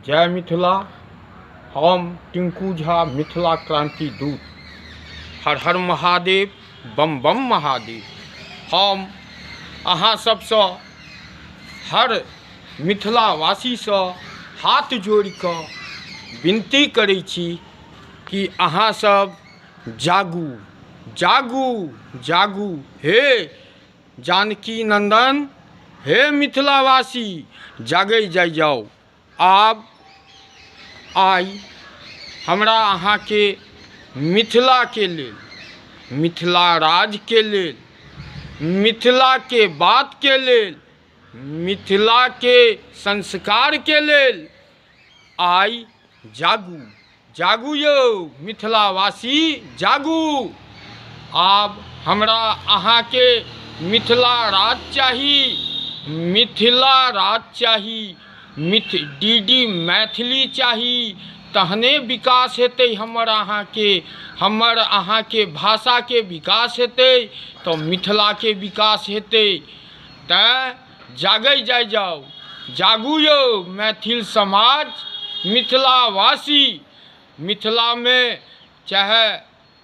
जय मिथिला। हम टिंकू झा, मिथिला क्रांति दूत। हर हर महादेव, बम बम महादेव। हम अहाँ सबसँ, हर मिथिलावासीसँ हाथ जोड़ि कऽ विनती करै छी कि अहाँ सब जागू, जागू, जागू। हे जानकी नन्दन, हे मिथिलावासी, जागै जाइ जाउ। आब आइ हमरा अहाँके मिथिलाके लेल, मिथिला राज्यके लेल, मिथिलाके बातके लेल, मिथिलाके संस्कारके लेल आइ जागू, जागू यौ मिथिलावासी, जागू। आब हमरा अहाँके मिथिला राज चाही, मिथिला राज चाही, डी डी मैथिली चाही, तहने विकास हेतै हमर अहाँके। हमर अहाँके भाषाके विकास हेतै तऽ मिथिलाके विकास हेतै। तैँ जागै जाइ जाउ, जागू यौ मैथिल समाज, मिथिलावासी। मिथिलामे चाहे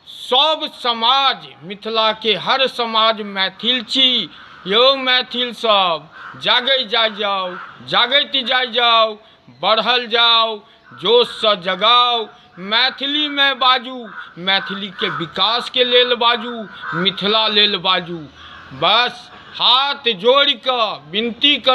सब समाज, मिथिलाके हर समाज मैथिल छी यौ। मैथिल सब जागै जाइ जाउ, जागैत जाइ जाउ, बढ़ल जाउ, जोशसँ जगाउ, मैथिलीमे बाजू, मैथिलीके विकासके लेल बाजू, मिथिला लेल बाजू। बस हाथ जोड़िकऽ विनती कर।